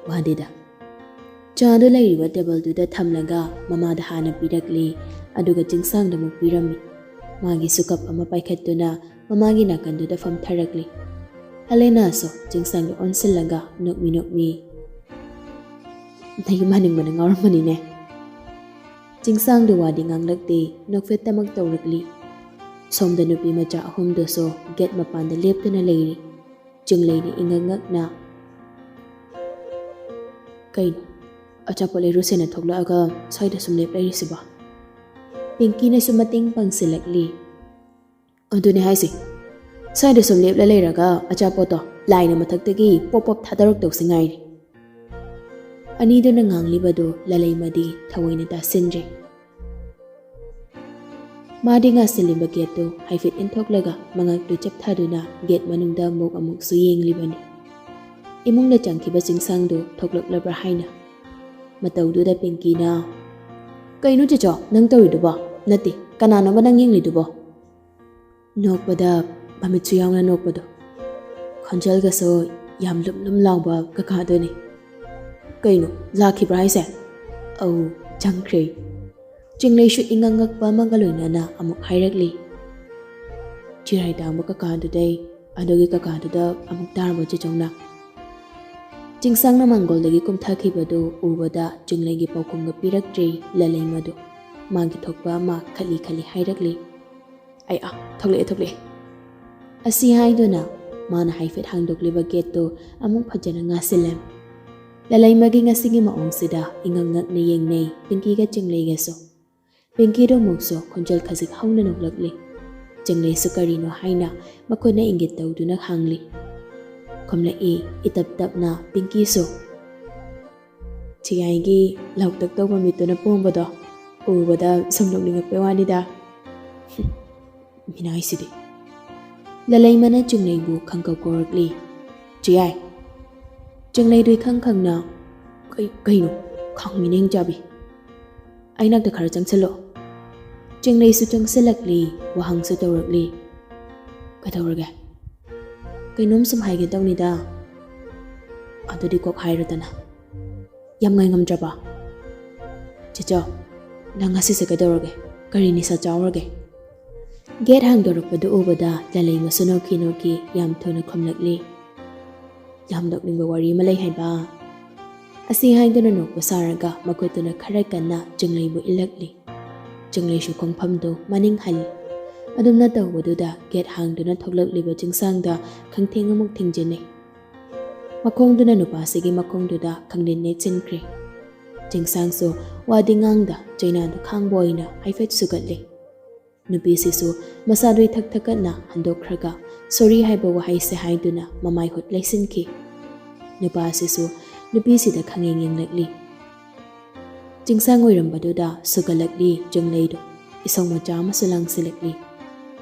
"ꯋꯥꯗꯦꯗ꯫" ꯆꯥꯗꯨ ꯂꯩꯔꯤꯕ ꯇꯦꯕꯜꯗꯨꯗ ꯊꯝꯂꯒ ꯃꯃꯥꯗ ꯍꯥꯟꯅ ꯄꯤꯔꯛꯂꯦ, ꯑꯗꯨꯒ ꯆꯤꯡꯁꯥꯡꯗ ꯑꯃꯨꯛ ꯄꯤꯔꯝꯃꯤ꯫ ꯃꯥꯒꯤꯁꯨ ꯀꯞ ꯑꯃ ꯄꯥꯏꯈꯠꯇꯨꯅ ꯃꯃꯥꯒꯤ ꯅꯥꯀꯟꯗꯨꯗ ꯐꯝꯊꯔꯛꯂꯤ꯫ ꯍꯦꯂꯦꯅꯥꯁꯨ ꯆꯤꯡꯁꯥꯡꯗ ꯑꯣꯟꯁꯤꯜꯂꯒ ꯅꯣꯛꯃꯤ ꯅꯣꯛꯃꯤ, "ꯅꯌꯨꯝ ꯍꯟꯅꯤꯡꯕꯅ ꯉꯥꯎꯔꯝꯃꯅꯤꯅꯦ꯫" ꯆꯤꯡꯁꯥꯡꯗꯨ ꯋꯥꯗꯤ ꯉꯥꯡꯂꯛꯇꯦ, ꯅꯣꯛꯐꯦꯠꯇꯃꯛ ꯇꯧꯔꯛꯂꯤ꯫ ꯁꯣꯝꯗ ꯅꯨꯄꯤ ꯃꯆꯥ ꯑꯍꯨꯝꯗꯨꯁꯨ ꯒꯦꯠ ꯃꯄꯥꯟꯗ ꯂꯦꯞꯇꯨꯅ ꯂꯩꯔꯤ꯫ ꯆꯤꯡꯂꯩꯅ ꯏꯉꯛ ꯉꯛꯅ, "ꯀꯩꯅꯣ, ꯑꯆꯥꯄꯣꯠ ꯂꯩꯔꯨꯁꯦꯅ ꯊꯣꯛꯂꯛꯑꯒ ꯁ꯭ꯋꯥꯏꯗ ꯁꯨꯝ ꯂꯦꯞ ꯂꯩꯔꯤꯁꯤꯕꯣ?" ꯄꯤꯡꯀꯤꯅꯁꯨ ꯃꯇꯦꯡ ꯄꯥꯡꯁꯤꯜꯂꯛꯂꯤ꯫ "ꯑꯗꯨꯅꯦ ꯍꯥꯏꯁꯦ, ꯁ꯭ꯋꯥꯏꯗ ꯁꯨꯝ ꯂꯦꯞꯂ ꯂꯩꯔꯒ ꯑꯆꯥꯄꯣꯠꯇꯣ ꯂꯥꯏꯅ ꯃꯊꯛꯇꯒꯤ ꯄꯣꯞ ꯄꯣꯞ ꯊꯥꯗꯔꯛꯇꯧꯁꯤ ꯉꯥꯏꯔꯦ꯫" ꯑꯅꯤꯗꯨꯅ ꯉꯥꯡꯂꯤꯕꯗꯨ ꯂꯂꯩꯃꯗꯤ ꯊꯑꯣꯏꯅ ꯇꯥꯁꯤꯟꯗ꯭ꯔꯦ꯫ ꯃꯥꯗꯤ ꯉꯥꯁꯤꯜꯂꯤꯕ ꯒꯦꯠꯇꯨ ꯍꯥꯏꯐꯦꯠ ꯏꯟꯊꯣꯛꯂꯒ ꯃꯉꯛꯇꯨ ꯆꯦꯞꯊꯗꯨꯅ ꯒꯦꯠ ꯃꯅꯨꯡꯗ ꯑꯃꯨꯛ ꯑꯃꯨꯛꯁꯨ ꯌꯦꯡꯂꯤꯕꯅꯤ꯫ ꯏꯃꯨꯡꯗ ꯆꯪꯈꯤꯕ ꯆꯤꯡꯁꯥꯡꯗꯨ ꯊꯣꯛꯂꯛꯂꯕ꯭ꯔꯥ ꯍꯥꯏꯅ꯫ ꯃꯇꯧꯗꯨꯗ ꯄꯤꯡꯀꯤꯅ, "ꯀꯩꯅꯣ ꯆꯦꯆꯣ ꯅꯪ ꯇꯧꯔꯤꯗꯨꯕꯣ? ꯅꯠꯇꯦ, ꯀꯅꯥꯅꯣꯕ ꯅꯪ ꯌꯦꯡꯂꯤꯗꯨꯕꯣ?" ꯅꯣꯛꯄꯗ ꯃꯃꯤꯠꯁꯨ ꯌꯥꯎꯅ ꯅꯣꯛꯄꯗꯣ꯫ ꯈꯣꯟꯖꯦꯜꯒꯁꯨ ꯌꯥꯝ ꯂꯨꯝ ꯂꯨꯝ ꯂꯥꯎꯕ ꯀꯀꯥꯗꯨꯅꯤ꯫ "ꯀꯩꯅꯣ, ꯂꯥꯛꯈꯤꯕ꯭ꯔꯥ ꯍꯥꯏꯁꯦ?" "ꯑꯧ, ꯆꯪꯈ꯭ꯔꯦ꯫" ꯆꯤꯡꯂꯩꯁꯨ ꯏꯉꯛ ꯉꯛꯄ ꯑꯃꯒ ꯂꯣꯏꯅꯅ ꯑꯃꯨꯛ ꯍꯥꯏꯔꯛꯂꯤ, "ꯆꯤꯔꯥꯏ ꯇꯥꯡꯕ ꯀꯀꯥꯗꯨꯗꯩ, ꯑꯗꯨꯒꯤ ꯀꯀꯥꯗꯨꯗ ꯑꯃꯨꯛ ꯇꯥꯔꯕꯣ ꯆꯦꯆꯧꯅ?" ꯆꯤꯡꯁꯥꯡꯅ ꯃꯥꯡꯒꯣꯜꯗꯒꯤ ꯀꯨꯝꯊꯈꯤꯕꯗꯨ ꯎꯕꯗ ꯆꯤꯡꯂꯩꯒꯤ ꯄꯥꯎꯈꯨꯝꯒ ꯄꯤꯔꯛꯇ꯭ꯔꯦ ꯂꯂꯩꯃꯗꯨ꯫ ꯃꯥꯒꯤ ꯊꯣꯛꯄ ꯑꯃ ꯈꯠꯂꯤ ꯈꯠꯂꯤ ꯍꯥꯏꯔꯛꯂꯤ, "ꯑꯩ ꯑꯥ, ꯊꯣꯛꯂꯛꯑꯦ, ꯊꯣꯛꯂꯛꯑꯦ꯫" ꯑꯁꯤ ꯍꯥꯏꯗꯨꯅ ꯃꯥꯅ ꯍꯥꯏꯐꯦꯠ ꯍꯥꯡꯗꯣꯛꯂꯤꯕ ꯒꯦꯠꯇꯨ ꯑꯃꯨꯛ ꯐꯖꯅ ꯉꯥꯁꯤꯜꯂꯦ꯫ ꯂꯂꯩꯃꯒꯤ ꯉꯁꯤꯒꯤ ꯃꯑꯣꯡꯁꯤꯗ ꯏꯉꯛ ꯉꯛꯅ ꯌꯦꯡꯅꯩ ꯄꯤꯡꯀꯤꯒ ꯆꯤꯡꯂꯩꯒꯁꯨ꯫ ꯄꯤꯡꯀꯤꯗꯣ ꯑꯃꯨꯛꯁꯨ ꯈꯣꯟꯖꯦꯜ ꯈꯖꯤꯛ ꯍꯧꯅ ꯅꯣꯛꯂꯛꯂꯤ꯫ ꯆꯤꯡꯂꯩꯁꯨ ꯀꯔꯤꯅꯣ ꯍꯥꯏꯅ ꯃꯈꯨꯠꯅ ꯏꯪꯒꯤꯠ ꯇꯧꯗꯨꯅ ꯍꯪꯂꯤ꯫ ꯈꯨꯝꯂꯛꯏ ꯏꯇꯞ ꯇꯞꯅ ꯄꯤꯡꯀꯤꯁꯨ꯫ ꯆꯤꯌꯥꯏꯒꯤ ꯂꯧꯇꯛ ꯇꯧꯕ ꯃꯤꯠꯇꯨꯅ ꯄꯣꯝꯕꯗꯣ ꯎꯕꯗ ꯁꯨꯝ ꯅꯣꯛꯅꯤꯡꯉꯛꯄꯩ ꯋꯥꯅꯤꯗ꯫ ꯃꯤꯅꯥꯏꯁꯤꯗꯤ꯫ ꯂꯂꯩꯃꯅ ꯆꯤꯡꯂꯩꯕꯨ ꯈꯪꯀꯧ ꯀꯧꯔꯛꯂꯤ꯫ "ꯆꯦꯌꯥꯏ!" ꯆꯤꯡꯂꯩꯗꯨ ꯏꯈꯪ ꯈꯪꯅ, "ꯀꯩ-, ꯀꯩꯅꯣ? ꯈꯥꯡꯃꯤꯅꯦ ꯏꯆꯥꯕꯤ꯫ ꯑꯩ ꯅꯥꯛꯇ ꯈꯔ ꯆꯪꯁꯤꯜꯂꯣ꯫" ꯆꯤꯡꯂꯩꯁꯨ ꯆꯪꯁꯤꯜꯂꯛꯂꯤ, ꯋꯥꯍꯪꯁꯨ ꯇꯧꯔꯛꯂꯤ꯫ "ꯀꯩꯗꯧꯔꯒꯦ?" "ꯀꯩꯅꯣꯝ ꯁꯨꯝ ꯍꯥꯏꯒꯦ ꯇꯧꯅꯤꯗ꯫" "ꯑꯗꯨꯗꯤ ꯀꯣꯛ ꯍꯥꯏꯔꯣꯗꯅ꯫" "ꯌꯥꯝ ꯉꯥꯏꯉꯝꯗ꯭ꯔꯕ?" "ꯆꯦꯆꯧ, ꯅꯪ ꯉꯁꯤꯁꯦ ꯀꯩꯗꯧꯔꯒꯦ? ꯀꯔꯤ ꯅꯤꯁꯥ ꯆꯥꯎꯔꯒꯦ?" ꯒꯦꯠ ꯍꯥꯡꯗꯣꯔꯛꯄꯗꯨ ꯎꯕꯗ ꯂꯂꯩꯃꯁꯨ ꯅꯣꯛꯈꯤ ꯅꯣꯛꯈꯤ ꯌꯥꯝ ꯊꯨꯅ ꯈꯨꯝꯂꯛꯂꯤ꯫ "ꯌꯥꯝ ꯅꯣꯛꯅꯤꯡꯕ ꯋꯥꯔꯤ ꯑꯃ ꯂꯩ ꯍꯥꯏꯕ꯫" ꯑꯁꯤ ꯍꯥꯏꯗꯨꯅ ꯅꯣꯛꯄ ꯁꯥꯔꯒ ꯃꯈꯨꯠꯇꯨꯅ ꯈꯔ ꯀꯟꯅ ꯆꯤꯡꯂꯩꯕꯨ ꯏꯜꯂꯛꯂꯤ꯫ ꯆꯤꯡꯂꯩꯁꯨ ꯈꯣꯡꯐꯝꯗꯨ ꯃꯅꯤꯡ ꯍꯜꯂꯤ꯫ ꯑꯗꯨꯝꯅ ꯇꯧꯕꯗꯨꯗ ꯒꯦꯠ ꯍꯥꯡꯗꯨꯅ ꯊꯣꯛꯂꯛꯂꯤꯕ ꯆꯤꯡꯁꯥꯡꯗ ꯈꯪꯊꯦꯡ ꯑꯃꯨꯛ ꯊꯦꯡꯖꯤꯟꯅꯩ꯫ ꯃꯈꯣꯡꯗꯨꯅ ꯅꯨꯄꯥꯁꯤꯒꯤ ꯃꯈꯣꯡꯗꯨꯗ ꯈꯪꯅꯦꯠ ꯅꯦꯠꯁꯤꯟꯈ꯭ꯔꯦ꯫ ꯆꯤꯡꯁꯥꯡꯁꯨ ꯋꯥꯗꯤ ꯉꯥꯡꯗ ꯆꯩꯅꯥꯗꯨ ꯈꯥꯡꯕ ꯑꯣꯏꯅ ꯍꯥꯏꯐꯦꯠ ꯁꯨꯒꯠꯂꯦ꯫ ꯅꯨꯄꯤꯁꯤꯁꯨ ꯃꯁꯥꯗꯨ ꯏꯊꯛ ꯊꯛꯀꯠꯅ ꯍꯟꯗꯣꯛꯈ꯭ꯔꯒ "ꯁꯣꯔꯤ" ꯍꯥꯏꯕ ꯋꯥꯍꯩꯁꯦ ꯍꯥꯏꯗꯨꯅ ꯃꯃꯥꯏ ꯍꯨꯠ ꯂꯩꯁꯤꯟꯈꯤ꯫ ꯅꯨꯄꯥꯁꯤꯁꯨ ꯅꯨꯄꯤꯁꯤꯗ ꯈꯪꯌꯦꯡ ꯌꯦꯡꯂꯛꯂꯤ꯫ ꯆꯤꯡꯁꯥꯡ ꯑꯣꯏꯔꯝꯕꯗꯨꯗ ꯁꯨꯒꯠꯂꯛꯂꯤ ꯆꯤꯡꯂꯩꯗꯣ꯫ ꯏꯁꯧ ꯃꯆꯥ ꯑꯃꯁꯨ ꯂꯥꯡꯁꯤꯜꯂꯛꯂꯤ꯫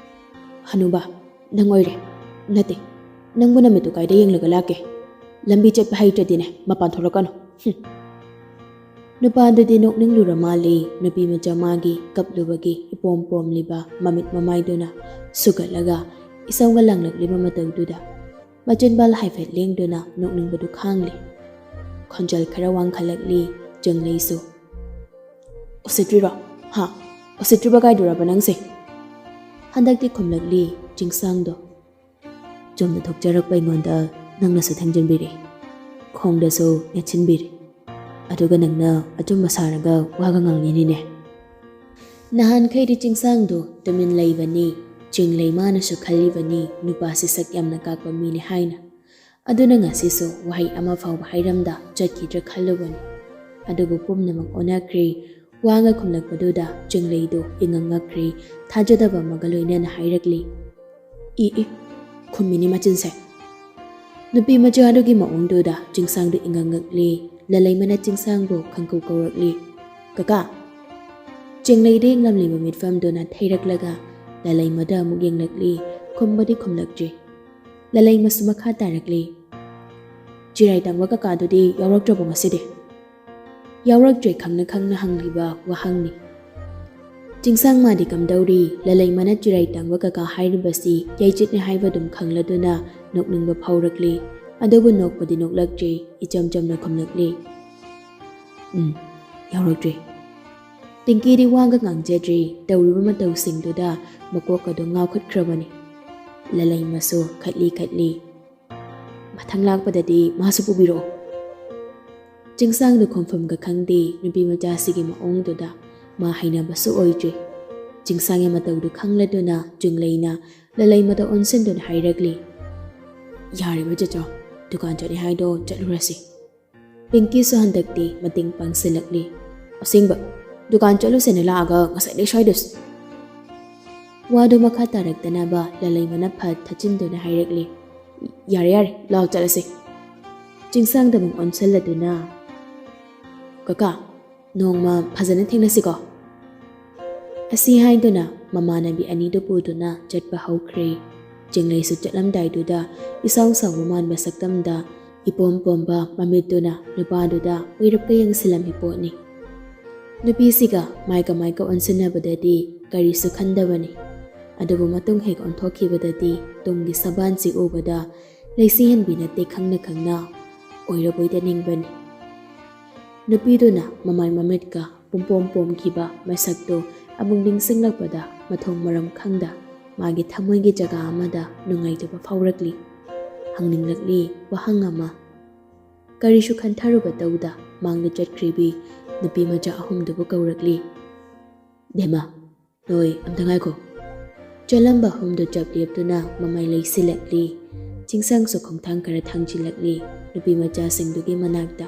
"ꯍꯅꯨꯕ, ꯅꯪ ꯑꯣꯏꯔꯦ꯫ ꯅꯠꯇꯦ, ꯅꯪꯕꯨ ꯅꯃꯤꯠꯇꯨ ꯀꯥꯏꯗ ꯌꯦꯡꯂꯒ ꯂꯥꯛꯀꯦ? ꯂꯝꯕꯤ ꯆꯠꯄ ꯍꯩꯇ꯭ꯔꯗꯤꯅꯦ, ꯃꯄꯥꯟ ꯊꯣꯛꯂꯛꯀꯅꯨ꯫ ꯍꯨꯝ꯫" ꯅꯨꯄꯥꯗꯨꯗꯤ ꯅꯣꯛꯅꯤꯡꯂꯨꯔ ꯃꯥꯜꯂꯤ꯫ ꯅꯨꯄꯤ ꯃꯆꯥ ꯃꯥꯒꯤ ꯀꯞꯂꯨꯕꯒꯤ ꯏꯄꯣꯝ ꯄꯣꯝꯂꯤꯕ ꯃꯃꯤꯠ ꯃꯃꯥꯏꯗꯨꯅ ꯁꯨꯒꯠꯂꯒ ꯏꯁꯧꯒ ꯂꯥꯡꯂꯛꯂꯤꯕ ꯃꯇꯧꯗꯨꯗ ꯃꯆꯤꯟꯕꯥꯜ ꯍꯥꯏꯐꯦꯠ ꯂꯦꯡꯗꯨꯅ ꯅꯣꯛꯅꯤꯡꯕꯗꯨ ꯈꯥꯡꯂꯤ꯫ ꯈꯣꯟꯖꯦꯜ ꯈꯔ ꯋꯥꯡꯈꯠꯂꯛꯂꯤ ꯆꯤꯡꯂꯩꯁꯨ꯫ "ꯎꯁꯤꯠꯇ꯭ꯔꯤꯔꯣ? ꯍꯥ? ꯎꯁꯤꯠꯇ꯭ꯔꯤꯕ ꯀꯥꯏꯗꯨꯔꯕ ꯅꯪꯁꯦ?" ꯍꯟꯗꯛꯇꯤ ꯈꯨꯝꯂꯛꯂꯤ ꯆꯤꯡꯁꯥꯡꯗꯣ꯫ "ꯆꯨꯝꯅ ꯊꯣꯛꯆꯔꯛꯄ ꯑꯩꯉꯣꯟꯗ ꯅꯪꯅꯁꯨ ꯊꯦꯡꯖꯤꯟꯕꯤꯔꯦ, ꯈꯣꯡꯗꯁꯨ ꯅꯦꯠꯁꯤꯟꯕꯤꯔꯦ, ꯑꯗꯨꯒ ꯅꯪꯅ ꯑꯆꯨꯝꯕ ꯁꯥꯔꯒ ꯋꯥꯒ ꯉꯥꯡꯂꯤꯅꯤꯅꯦ꯫" ꯅꯍꯥꯟꯈꯩꯗꯤ ꯆꯤꯡꯁꯥꯡꯗꯣ ꯇꯨꯃꯤꯟ ꯂꯩꯕꯅꯤ꯫ ꯆꯤꯡꯂꯩ ꯃꯥꯅꯁꯨ ꯈꯜꯂꯤꯕꯅꯤ ꯅꯨꯄꯥꯁꯤ ꯁꯛ ꯌꯥꯝꯅ ꯀꯥꯛꯄ ꯃꯤꯅꯤ ꯍꯥꯏꯅ꯫ ꯑꯗꯨꯅ ꯉꯁꯤꯁꯨ ꯋꯥꯍꯩ ꯑꯃ ꯐꯥꯎꯕ ꯍꯥꯏꯔꯝꯗ ꯆꯠꯈꯤꯗ꯭ꯔꯥ ꯈꯜꯂꯨꯕꯅꯤ꯫ ꯑꯗꯨꯕꯨ ꯄꯨꯝꯅꯃꯛ ꯑꯣꯟꯅꯈ꯭ꯔꯦ꯫ ꯋꯥꯒ ꯈꯨꯝꯂꯛꯄꯗꯨꯗ ꯆꯤꯡꯂꯩꯗꯨ ꯏꯉꯛ ꯉꯛꯈ꯭ꯔꯦ꯫ ꯊꯥꯖꯗꯕ ꯑꯃꯒ ꯂꯣꯏꯅꯅ ꯍꯥꯏꯔꯛꯂꯤ, "ꯏ ꯏ, ꯈꯨꯝꯃꯤꯅꯤ ꯃꯆꯤꯟꯁꯦ꯫" ꯅꯨꯄꯤ ꯃꯆꯥ ꯑꯗꯨꯒꯤ ꯃꯑꯣꯡꯗꯨꯗ ꯆꯤꯡꯁꯥꯡꯗꯨ ꯏꯉꯛ ꯉꯛꯂꯤ꯫ ꯂꯂꯩꯃꯅ ꯆꯤꯡꯁꯥꯡꯕꯨ ꯈꯪꯀꯧ ꯀꯧꯔꯛꯂꯤ, "ꯀꯀꯥ!" ꯆꯤꯡꯂꯩꯗ ꯌꯦꯡꯂꯝꯂꯤꯕ ꯃꯤꯠꯐꯝꯗꯨꯅ ꯊꯩꯔꯛꯂꯒ ꯂꯂꯩꯃꯗ ꯑꯃꯨꯛ ꯌꯦꯡꯂꯛꯂꯤ꯫ ꯈꯨꯝꯕꯗꯤ ꯈꯨꯝꯂꯛꯇ꯭ꯔꯤ꯫ ꯂꯂꯩꯃꯁꯨ ꯃꯈꯥ ꯇꯥꯔꯛꯂꯤ, "ꯆꯤꯔꯥꯏ ꯇꯥꯡꯕ ꯀꯀꯥꯗꯨꯗꯤ ꯌꯥꯎꯔꯛꯇ꯭ꯔꯕꯣ ꯉꯁꯤꯗꯤ?" "ꯌꯥꯎꯔꯛꯇ꯭ꯔꯦ" ꯈꯪꯅ ꯈꯪꯅ ꯍꯪꯂꯤꯕ ꯋꯥꯍꯪꯅꯤ꯫ ꯆꯤꯡꯁꯥꯡ ꯃꯥꯗꯤ ꯀꯝꯗꯧꯔꯤ? ꯂꯂꯩꯃꯅ ꯆꯤꯔꯥꯏ ꯇꯥꯡꯕ ꯀꯀꯥ ꯍꯥꯏꯔꯤꯕꯁꯤ ꯌꯥꯏꯆꯤꯠꯅꯤ ꯍꯥꯏꯕꯗꯨꯝ ꯈꯪꯂꯗꯨꯅ ꯅꯣꯛꯅꯤꯡꯕ ꯐꯥꯎꯔꯛꯂꯤ꯫ ꯑꯗꯨꯕꯨ ꯅꯣꯛꯄꯗꯤ ꯅꯣꯛꯂꯛꯇ꯭ꯔꯤ, ꯏꯆꯝ ꯆꯝꯅ ꯈꯨꯝꯂꯛꯂꯤ, "ꯎꯝ, ꯌꯥꯎꯔꯛꯇ꯭ꯔꯤ꯫" ꯄꯤꯡꯀꯤꯗꯤ ꯋꯥꯒ ꯉꯥꯡꯖꯗ꯭ꯔꯤ, ꯇꯧꯔꯤꯕ ꯃꯇꯧꯁꯤꯡꯗꯨꯗ ꯃꯀꯣꯛ ꯑꯗꯨ ꯉꯥꯎꯈꯠꯈ꯭ꯔꯕꯅꯤ꯫ ꯂꯂꯩꯃꯁꯨ ꯈꯠꯂꯤ ꯈꯠꯂꯤ, "ꯃꯊꯪ ꯂꯥꯛꯄꯗꯗꯤ ꯃꯥꯁꯨ ꯄꯨꯕꯤꯔꯛꯑꯣ꯫" ꯆꯤꯡꯁꯥꯡꯗꯨ ꯈꯣꯝꯐꯝꯒ ꯈꯪꯗꯦ, ꯅꯨꯄꯤ ꯃꯆꯥꯁꯤꯒꯤ ꯃꯑꯣꯡꯗꯨꯗ ꯃꯥ ꯍꯩꯅꯕꯁꯨ ꯑꯣꯏꯗ꯭ꯔꯤ꯫ ꯆꯤꯡꯁꯥꯡꯒꯤ ꯃꯇꯧꯗꯨ ꯈꯪꯂꯗꯨꯅ ꯆꯤꯡꯂꯩꯅ ꯂꯂꯩꯃꯗ ꯑꯣꯟꯁꯤꯟꯗꯨꯅ ꯍꯥꯏꯔꯛꯂꯤ, "ꯌꯥꯔꯦꯕ ꯆꯦꯆꯧ, ꯗꯨꯀꯥꯟ ꯆꯠꯅꯤ ꯍꯥꯏꯗꯣ ꯆꯠꯂꯨꯔꯁꯤ꯫" ꯄꯤꯡꯀꯤꯁꯨ ꯍꯟꯗꯛꯇꯤ ꯃꯇꯦꯡ ꯄꯥꯡꯁꯤꯜꯂꯛꯂꯤ꯫ "ꯑꯁꯦꯡꯕ, ꯗꯨꯀꯥꯟ ꯆꯠꯂꯨꯁꯦꯅ ꯂꯥꯛꯑꯒ ꯉꯁꯥꯏꯗꯩ ꯁ꯭ꯋꯥꯏꯗꯁꯨ꯫" ꯋꯥꯗꯨ ꯃꯈꯥ ꯇꯥꯔꯛꯇꯅꯕ ꯂꯂꯩꯃꯅ ꯐꯠ ꯊꯠꯆꯤꯟꯗꯨꯅ ꯍꯥꯏꯔꯛꯂꯤ, "ꯌꯥꯔꯦ ꯌꯥꯔꯦ, ꯂꯥꯎ ꯆꯠꯂꯁꯤ꯫" ꯆꯤꯡꯁꯥꯡꯗ ꯑꯃꯨꯛ ꯑꯣꯟꯁꯤꯜꯂꯗꯨꯅ, "ꯀꯀꯥ, ꯅꯣꯡꯃ ꯐꯖꯅ ꯊꯦꯡꯅꯁꯤꯀꯣ꯫" ꯑꯁꯤ ꯍꯥꯏꯗꯨꯅ ꯃꯃꯥꯟꯅꯕꯤ ꯑꯅꯤꯗꯨ ꯄꯨꯗꯨꯅ ꯆꯠꯄ ꯍꯧꯈ꯭ꯔꯦ꯫ ꯆꯤꯡꯂꯩꯁꯨ ꯆꯠꯂꯝꯗꯥꯏꯗꯨꯗ ꯏꯁꯥꯎ ꯁꯥꯎꯕ ꯃꯥꯟꯕ ꯁꯛꯇꯝꯗ ꯏꯄꯣꯝ ꯄꯣꯝꯕ ꯃꯃꯤꯠꯇꯨꯅ ꯅꯨꯄꯥꯗꯨꯗ ꯎꯏꯔꯞꯀ ꯌꯦꯡꯁꯤꯜꯂꯝꯃꯤ ꯄꯣꯠꯅꯤ꯫ ꯅꯨꯄꯤꯁꯤꯒ ꯃꯥꯏꯀ ꯃꯥꯏꯀ ꯑꯣꯟꯁꯤꯟꯅꯕꯗꯗꯤ ꯀꯔꯤꯁꯨ ꯈꯟꯗꯕꯅꯤ꯫ ꯑꯗꯨꯕꯨ ꯃꯇꯨꯡ ꯍꯦꯛ ꯑꯣꯟꯊꯣꯛꯈꯤꯕꯗꯗꯤ ꯇꯨꯡꯒꯤ ꯁꯕꯥꯟꯁꯤ ꯎꯕꯗ ꯂꯩꯁꯤ ꯍꯦꯟꯕꯤ ꯅꯠꯇꯦ ꯈꯪꯅ ꯈꯪꯅ ꯑꯣꯏꯔꯕꯣꯏꯗ ꯅꯤꯡꯕꯅꯤ꯫ ꯅꯨꯄꯤꯗꯨꯅ ꯃꯃꯥꯏ ꯃꯃꯤꯠꯀ ꯄꯨꯝꯄꯣꯝ ꯄꯣꯝꯈꯤꯕ ꯃꯁꯛꯇꯨ ꯑꯃꯨꯛ ꯅꯤꯡꯁꯤꯡꯂꯛꯄꯗ ꯃꯊꯣꯡ ꯃꯔꯝ ꯈꯪꯗ ꯃꯥꯒꯤ ꯊꯃꯣꯏꯒꯤ ꯖꯒꯥ ꯑꯃꯗ ꯅꯨꯡꯉꯥꯏꯇꯕ ꯐꯥꯎꯔꯛꯂꯤ꯫ ꯍꯪꯅꯤꯡꯂꯛꯂꯤ ꯋꯥꯍꯪ ꯑꯃ꯫ ꯀꯔꯤꯁꯨ ꯈꯟꯊꯔꯨꯕ ꯇꯧꯗ ꯃꯥꯡꯗ ꯆꯠꯈ꯭ꯔꯤꯕꯤ ꯅꯨꯄꯤ ꯃꯆꯥ ꯑꯍꯨꯝꯗꯨꯕꯨ ꯀꯧꯔꯛꯂꯤ꯫ "ꯕꯦꯝꯃ, ꯅꯣꯏ ꯑꯝꯇ ꯉꯥꯏꯈꯣ꯫" ꯆꯠꯂꯝꯕ ꯑꯍꯨꯝꯗꯨ ꯆꯞ ꯂꯦꯞꯇꯨꯅ ꯃꯃꯥꯏ ꯂꯩꯁꯤꯜꯂꯛꯂꯤ꯫ ꯆꯤꯡꯁꯥꯡꯁꯨ ꯈꯣꯡꯊꯥꯡ ꯈꯔ ꯊꯥꯡꯖꯤꯜꯂꯛꯂꯤ ꯅꯨꯄꯤ ꯃꯆꯥꯁꯤꯡꯗꯨꯒꯤ ꯃꯅꯥꯛꯇ꯫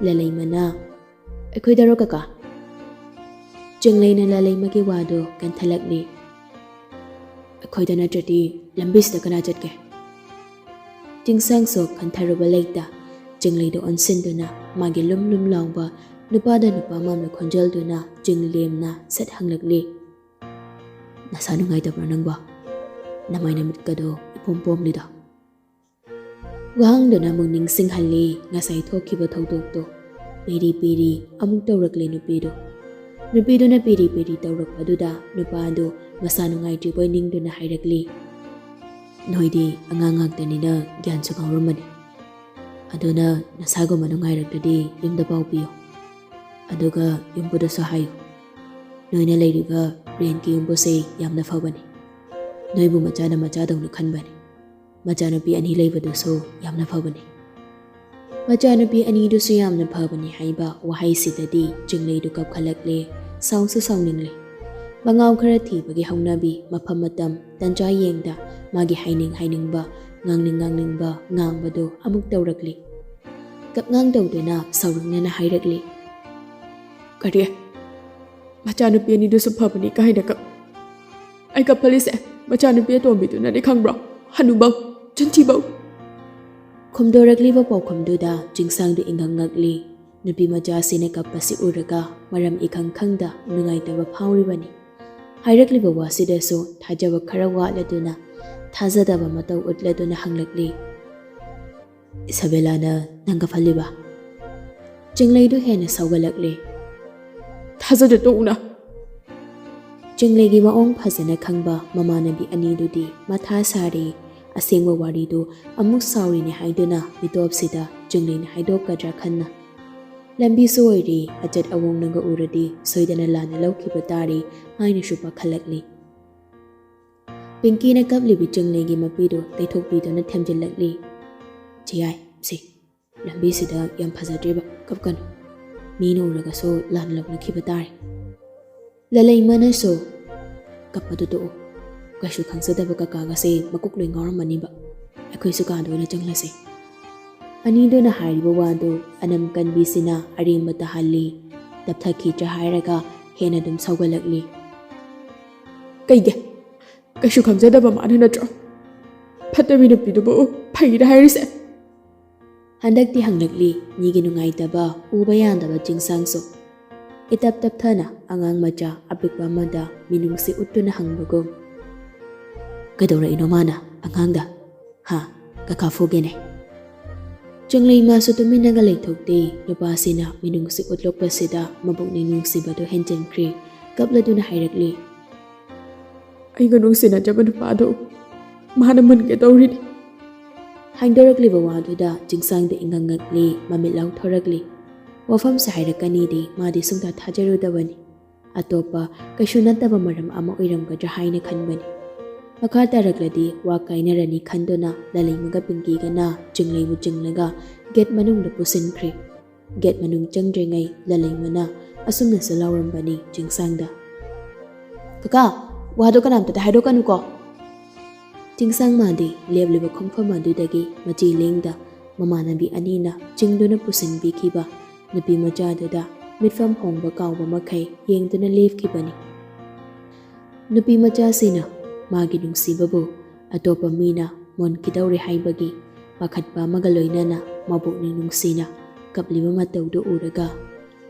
ꯂꯂꯩꯃꯅ, "ꯑꯩꯈꯣꯏꯗꯔꯣ ꯀꯀꯥ?" ꯆꯤꯡꯂꯩꯅ ꯂꯂꯩꯃꯒꯤ ꯋꯥꯗꯨ ꯀꯟꯊꯂꯛꯂꯤ꯫ "ꯑꯩꯈꯣꯏꯗ ꯅꯠꯇ꯭ꯔꯗꯤ ꯂꯝꯕꯤꯁꯤꯗ ꯀꯅꯥ ꯆꯠꯀꯦ?" ꯆꯤꯡꯁꯥꯡꯁꯨ ꯈꯟꯊꯔꯨꯕ ꯂꯩꯇ ꯆꯤꯡꯂꯩꯗꯨ ꯑꯣꯟꯁꯤꯟꯗꯨꯅ ꯃꯥꯒꯤ ꯂꯨꯝ ꯂꯨꯝ ꯂꯥꯎꯕ ꯅꯨꯄꯥꯗ ꯅꯨꯄꯥ ꯃꯥꯟꯕ ꯈꯣꯟꯖꯦꯜꯗꯨꯅ ꯆꯤꯡ ꯂꯦꯝꯅ ꯁꯠ ꯍꯪꯂꯛꯂꯤ꯫ "ꯅꯁꯥ ꯅꯨꯡꯉꯥꯏꯇꯕ꯭ꯔꯣ ꯅꯪꯕꯣ?" ꯅꯃꯥꯏ ꯅꯃꯤꯠꯀꯗꯣ ꯏꯄꯣꯝ ꯄꯣꯝꯂꯤꯗꯣ꯫ ꯋꯥꯍꯪꯗꯨꯅ ꯑꯃꯨꯛ ꯅꯤꯡꯁꯤꯡꯍꯜꯂꯤ ꯉꯁꯥꯏ ꯊꯣꯛꯈꯤꯕ ꯊꯧꯗꯣꯛꯇꯣ꯫ ꯄꯦꯔꯤ ꯄꯦꯔꯤ ꯑꯃꯨꯛ ꯇꯧꯔꯛꯂꯦ ꯅꯨꯄꯤꯗꯨ꯫ ꯅꯨꯄꯤꯗꯨꯅ ꯄꯦꯔꯤ ꯄꯦꯔꯤ ꯇꯧꯔꯛꯄꯗꯨꯗ ꯅꯨꯄꯥꯗꯨ ꯃꯁꯥ ꯅꯨꯡꯉꯥꯏꯇ꯭ꯔꯤꯕꯣꯏ ꯅꯤꯡꯗꯨꯅ ꯍꯥꯏꯔꯛꯂꯤ, "ꯅꯣꯏꯗꯤ ꯑꯉꯥꯡ ꯉꯥꯛꯇꯅꯤꯅ ꯒ꯭ꯌꯥꯟꯁꯨ ꯉꯥꯎꯔꯝꯃꯅꯤ꯫ ꯑꯗꯨꯅ ꯅꯁꯥꯒꯨꯝꯕ ꯅꯨꯡꯉꯥꯏꯔꯛꯇ꯭ꯔꯗꯤ ꯌꯨꯝꯗ ꯄꯥꯎ ꯄꯤꯌꯨ꯫ ꯑꯗꯨꯒ ꯌꯨꯝꯕꯨꯗꯁꯨ ꯍꯥꯏꯌꯨ꯫ ꯅꯣꯏꯅ ꯂꯩꯔꯤꯕ ꯔꯦꯟꯠꯀꯤ ꯌꯨꯝꯕꯨꯁꯦ ꯌꯥꯝꯅ ꯐꯕꯅꯤ꯫ ꯅꯣꯏꯕꯨ ꯃꯆꯥꯅ ꯃꯆꯥꯗꯧꯅ ꯈꯟꯕꯅꯤ꯫ ꯃꯆꯥꯅꯨꯄꯤ ꯑꯅꯤ ꯂꯩꯕꯗꯨꯁꯨ ꯌꯥꯝꯅ ꯐꯕꯅꯤ꯫" ꯃꯆꯥꯅꯨꯄꯤ ꯑꯅꯤꯗꯨꯁꯨ ꯌꯥꯝꯅ ꯐꯕꯅꯤ ꯍꯥꯏꯕ ꯋꯥꯍꯩꯁꯤꯗꯗꯤ ꯆꯤꯡꯂꯩꯗꯨ ꯀꯞꯈꯠꯂꯛꯂꯦ, ꯁꯥꯎꯁꯨ ꯁꯥꯎꯅꯤꯡꯂꯦ꯫ ꯃꯉꯥꯎ ꯈꯔ ꯊꯤꯕꯒꯤ ꯍꯧꯅꯕꯤ, ꯃꯐꯝ ꯃꯇꯝ ꯇꯟꯖꯥ ꯌꯦꯡꯗ ꯃꯥꯒꯤ ꯍꯥꯏꯅꯤꯡ ꯍꯥꯏꯅꯤꯡꯕ, ꯉꯥꯡꯅꯤꯡ ꯉꯥꯡꯅꯤꯡꯕ ꯉꯥꯡꯕꯗꯨ ꯑꯃꯨꯛ ꯇꯧꯔꯛꯂꯤ꯫ ꯀꯞꯉꯥꯡ ꯇꯧꯗꯨꯅ ꯁꯥꯎꯔꯛꯅꯅ ꯍꯥꯏꯔꯛꯂꯤ, "ꯀꯔꯤ? ꯃꯆꯥꯅꯨꯄꯤ ꯑꯅꯤꯗꯨꯁꯨ ꯐꯕꯅꯤ ꯀꯥꯏꯅ ꯀꯞ-, ꯑꯩ ꯀꯞꯐꯜꯂꯤꯁꯦ ꯃꯆꯥꯅꯨꯄꯤ ꯑꯇꯣꯝꯕꯤꯗꯨꯅꯅꯦ ꯈꯪꯕ꯭ꯔꯣ? ꯍꯅꯨꯕꯧ, ꯆꯤꯟꯊꯤꯕꯧ!" ꯈꯨꯝꯗꯣꯔꯛꯂꯤꯕ ꯄꯥꯎꯈꯨꯝꯗꯨꯗ ꯆꯤꯡꯁꯥꯡꯗꯨ ꯏꯪꯉꯪꯉꯛꯂꯤ꯫ ꯅꯨꯄꯤ ꯃꯆꯥꯁꯤꯅ ꯀꯞꯄꯁꯤ ꯎꯔꯒ ꯃꯔꯝ ꯏꯈꯪ ꯈꯪꯗ ꯅꯨꯡꯉꯥꯏꯇꯕ ꯐꯥꯎꯔꯤꯕꯅꯤ꯫ ꯍꯥꯏꯔꯛꯂꯤꯕ ꯋꯥꯁꯤꯗꯁꯨ ꯊꯥꯖꯕ ꯈꯔ ꯋꯥꯠꯂꯗꯨꯅ, ꯊꯥꯖꯗꯕ ꯃꯇꯧ ꯎꯠꯂꯗꯨꯅ ꯍꯪꯂꯛꯂꯤ, "ꯏꯁꯥꯕꯦꯂꯥꯅ ꯅꯪ ꯀꯞꯐꯜꯂꯤꯕ?" ꯆꯤꯡꯂꯩꯗꯨ ꯍꯦꯟꯅ ꯁꯥꯎꯒꯠꯂꯛꯂꯦ꯫ "ꯊꯥꯖꯗ ꯇꯣꯛꯎꯅ!" ꯆꯤꯡꯂꯩꯒꯤ ꯃꯑꯣꯡ ꯐꯖꯅ ꯈꯪꯕ ꯃꯃꯥꯟꯅꯕꯤ ꯑꯅꯤꯗꯨꯗꯤ ꯃꯊꯥ ꯁꯥꯔꯦ꯫ ꯑꯁꯦꯡꯕ ꯋꯥꯔꯤꯗꯨ ꯑꯃꯨꯛ ꯁꯥꯎꯔꯤꯅꯦ ꯍꯥꯏꯗꯨꯅ ꯃꯤꯇꯣꯞꯁꯤꯗ ꯆꯤꯡꯂꯩꯅ ꯍꯥꯏꯗꯣꯛꯀꯗ꯭ꯔꯥ ꯈꯟꯅ꯫ ꯂꯝꯕꯤꯁꯨ ꯑꯣꯏꯔꯤ, ꯑꯖꯠ ꯑꯑꯣꯡꯅꯒ ꯎꯔꯗꯤ ꯁꯣꯏꯗꯅ ꯂꯥꯟꯅ ꯂꯧꯈꯤꯕ ꯇꯥꯔꯦ ꯍꯥꯏꯅꯁꯨ ꯄꯥꯈꯠꯂꯛꯂꯤ꯫ ꯄꯤꯡꯀꯤꯅ ꯀꯞꯂꯤꯕꯤ ꯆꯤꯡꯂꯩꯒꯤ ꯃꯄꯤꯗꯨ ꯇꯩꯊꯣꯛꯄꯤꯗꯨꯅ ꯊꯦꯝꯖꯤꯜꯂꯛꯂꯤ꯫ "ꯆꯦꯌꯥꯏ, ꯁꯤ ꯂꯝꯕꯤꯁꯤꯗ ꯌꯥꯝ ꯐꯖꯗ꯭ꯔꯦꯕ, ꯀꯞꯀꯅꯨ꯫ ꯃꯤꯅ ꯎꯔꯒꯁꯨ ꯂꯥꯟꯅ ꯂꯧꯅꯈꯤꯕ ꯇꯥꯔꯦ꯫" ꯂꯂꯩꯃꯅꯁꯨ, "ꯀꯞꯄꯗꯨ ꯇꯣꯛꯎ꯫ ꯀꯩꯁꯨ ꯈꯪꯖꯗꯕ ꯀꯀꯥꯒꯁꯦ ꯃꯀꯣꯛ ꯂꯣꯏ ꯉꯥꯎꯔꯝꯃꯅꯤꯕ꯫ ꯑꯩꯈꯣꯏꯁꯨ ꯀꯥꯗ ꯑꯣꯏꯅ ꯆꯪꯂꯁꯦ꯫" ꯑꯅꯤꯗꯨꯅ ꯍꯥꯏꯔꯤꯕ ꯋꯥꯗꯨ ꯑꯅꯝ ꯀꯟꯕꯤꯁꯤꯅ ꯑꯔꯦꯝꯕ ꯇꯥꯍꯜꯂꯤ꯫ ꯇꯞꯊꯈꯤꯗ꯭ꯔꯥ ꯍꯥꯏꯔꯒ ꯍꯦꯟꯅ ꯑꯗꯨꯝ ꯁꯥꯎꯒꯠꯂꯛꯂꯤ꯫ "ꯀꯩꯒꯤ? ꯀꯩꯁꯨ ꯈꯪꯖꯗꯕ ꯃꯥꯅ ꯅꯠꯇ꯭ꯔꯣ ꯐꯠꯇꯕꯤ ꯅꯨꯄꯤꯗꯨꯕꯨ ꯐꯩꯅ ꯍꯥꯏꯔꯤꯁꯦ?" ꯍꯟꯗꯛꯇꯤ ꯍꯪꯂꯛꯂꯤ ꯃꯤꯒꯤ ꯅꯨꯡꯉꯥꯏꯇꯕ ꯎꯕ ꯌꯥꯗꯕ ꯆꯤꯡꯁꯥꯡꯁꯨ꯫ ꯏꯇꯞ ꯇꯞꯊꯅ ꯑꯉꯥꯡ ꯃꯆꯥ ꯑꯄꯤꯛꯄ ꯑꯃꯗ ꯃꯤꯅꯨꯡꯁꯤ ꯎꯠꯇꯨꯅ ꯍꯪꯕꯒꯨꯝ꯫ "ꯀꯩꯗꯧꯔꯛꯏꯅꯣ ꯃꯥꯅ ꯑꯉꯥꯡꯗ? ꯍꯥ? ꯀꯀꯥ ꯐꯨꯒꯦꯅꯦ?" ꯆꯤꯡꯂꯩꯃꯁꯨ ꯇꯨꯃꯤꯟꯅꯒ ꯂꯩꯊꯣꯛꯇꯦ꯫ ꯅꯨꯄꯥꯁꯤꯅ ꯃꯤꯅꯨꯡꯁꯤ ꯎꯠꯂꯛꯄꯁꯤꯗ ꯃꯕꯨꯛꯅꯤꯡ ꯅꯨꯡꯁꯤꯕꯗꯨ ꯍꯦꯟꯖꯤꯟꯈ꯭ꯔꯦ꯫ ꯀꯞꯂꯗꯨꯅ ꯍꯥꯏꯔꯛꯂꯤ, "ꯑꯩꯒ ꯅꯨꯡꯁꯤꯅꯖꯕ ꯅꯨꯄꯥꯗꯣ ꯃꯥꯅ ꯃꯨꯟꯒꯦ ꯇꯧꯔꯤꯅꯤ꯫" ꯍꯥꯏꯗꯣꯔꯛꯂꯤꯕ ꯋꯥꯗꯨꯗ ꯆꯤꯡꯁꯥꯡꯗ ꯏꯉꯛ ꯉꯛꯂꯤ, ꯃꯃꯤꯠ ꯂꯥꯎꯊꯣꯔꯛꯂꯤ꯫ ꯋꯥꯐꯝꯁꯦ ꯍꯥꯏꯔꯛꯀꯅꯤꯗꯤ ꯃꯥꯗꯤ ꯁꯨꯡꯊꯥ ꯊꯥꯖꯔꯨꯗꯕꯅꯤ꯫ ꯑꯇꯣꯞꯄ ꯀꯩꯁꯨ ꯅꯠꯇꯕ ꯃꯔꯝ ꯑꯃ ꯑꯣꯏꯔꯝꯒꯗ꯭ꯔꯥ ꯍꯥꯏꯅ ꯈꯟꯕꯅꯤ꯫ ꯃꯈꯥ ꯇꯥꯔꯛꯂꯗꯤ ꯋꯥ ꯀꯥꯏꯅꯔꯅꯤ ꯈꯟꯗꯨꯅ ꯂꯂꯩꯃꯒ ꯄꯤꯡꯀꯤꯒꯅ ꯆꯤꯡꯂꯩꯕꯨ ꯆꯤꯡꯂꯒ ꯒꯦꯠ ꯃꯅꯨꯡꯗ ꯄꯨꯁꯤꯟꯈ꯭ꯔꯦ꯫ ꯒꯦꯠ ꯃꯅꯨꯡ ꯆꯪꯗ꯭ꯔꯤꯉꯩ ꯂꯂꯩꯃꯅ ꯑꯁꯨꯝꯅꯁꯨ ꯂꯥꯎꯔꯝꯕꯅꯤ ꯆꯤꯡꯁꯥꯡꯗ, "ꯀꯀꯥ, ꯋꯥꯗꯣ ꯀꯅꯥꯝꯇꯗ ꯍꯥꯏꯗꯣꯛꯀꯅꯨꯀꯣ꯫" ꯆꯤꯡꯁꯥꯡ ꯃꯥꯗꯤ ꯂꯦꯞꯂꯤꯕ ꯈꯣꯡꯐꯝ ꯑꯗꯨꯗꯒꯤ ꯃꯆꯤ ꯂꯦꯡꯗ ꯃꯃꯥꯟꯅꯕꯤ ꯑꯅꯤꯅ ꯆꯤꯡꯗꯨꯅ ꯄꯨꯁꯤꯟꯕꯤꯈꯤꯕ ꯅꯨꯄꯤ ꯃꯆꯥꯗꯨꯗ ꯃꯤꯠꯐꯝ ꯍꯣꯡꯕ ꯀꯥꯎꯕ ꯃꯈꯩ ꯌꯦꯡꯗꯨꯅ ꯂꯦꯞꯈꯤꯕꯅꯤ꯫ ꯅꯨꯄꯤ ꯃꯆꯥꯁꯤꯅ ꯃꯥꯒꯤ ꯅꯨꯡꯁꯤꯕꯕꯨ ꯑꯇꯣꯞꯄ ꯃꯤꯅ ꯃꯨꯟꯈꯤꯗꯧꯔꯦ ꯍꯥꯏꯕꯒꯤ ꯄꯥꯈꯠꯄ ꯑꯃꯒ ꯂꯣꯏꯅꯅ ꯃꯕꯨꯛꯅꯤꯡ ꯅꯨꯡꯁꯤꯅ ꯀꯞꯂꯤꯕ ꯃꯇꯧꯗꯨ ꯎꯔꯒ,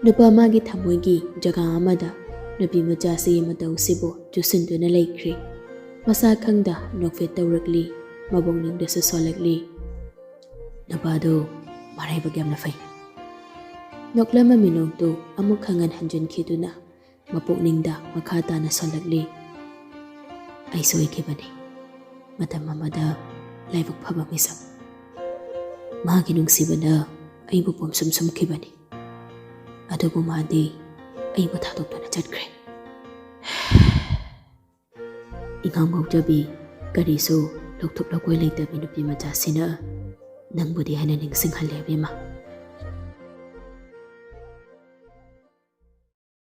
ꯅꯨꯄꯥ ꯃꯥꯒꯤ ꯊꯃꯣꯏꯒꯤ ꯖꯒꯥ ꯑꯃꯗ ꯅꯨꯄꯤ ꯃꯆꯥꯁꯤꯒꯤ ꯃꯇꯧꯁꯤꯕꯨ ꯆꯨꯁꯤꯟꯗꯨꯅ ꯂꯩꯈ꯭ꯔꯦ꯫ ꯃꯁꯥ ꯈꯪꯗ ꯅꯣꯛꯐꯦꯠ ꯇꯧꯔꯛꯂꯤ, ꯃꯕꯨꯛꯅꯤꯡꯗꯁꯨ ꯁꯣꯜꯂꯛꯂꯤ꯫ ꯅꯨꯄꯥꯗꯨ ꯃꯔꯥꯏꯕꯛ ꯌꯥꯝꯅ ꯐꯩ꯫ ꯅꯣꯛꯂꯝꯕ ꯃꯤꯅꯣꯛꯇꯨ ꯑꯃꯨꯛ ꯍꯟꯅ ꯍꯟꯖꯤꯟꯈꯤꯗꯨꯅ ꯃꯄꯨꯛꯅꯤꯡꯗ ꯃꯈꯥ ꯇꯥꯅ ꯁꯣꯜꯂꯛꯂꯤ꯫ "ꯑꯩ ꯁꯣꯏꯈꯤꯕꯅꯤ꯫ ꯃꯇꯝ ꯑꯃꯗ ꯂꯥꯏꯕꯛ ꯐꯕ ꯃꯤꯁꯛ꯫ ꯃꯥꯒꯤ ꯅꯨꯡꯁꯤꯕꯅ ꯑꯩꯕꯨ ꯄꯨꯝꯁꯨꯝ ꯁꯨꯝꯈꯤꯕꯅꯤ꯫ ꯑꯗꯨꯕꯨ ꯃꯥꯗꯤ ꯑꯩꯕꯨ ꯊꯥꯗꯣꯛꯇꯨꯅ ꯆꯠꯈ꯭ꯔꯦ꯫" ꯏꯉꯥꯎ ꯉꯥꯎꯖꯕꯤ, ꯀꯔꯤꯁꯨ ꯂꯧꯊꯣꯛ ꯂꯧꯀꯣꯏ ꯂꯩꯇꯕꯤ ꯅꯨꯄꯤ ꯃꯆꯥꯁꯤꯅ ꯅꯪꯕꯨꯗꯤ ꯍꯦꯟꯅ ꯅꯤꯡꯁꯤꯡꯍꯜꯂꯦ, ꯑꯕꯦꯝꯃ꯫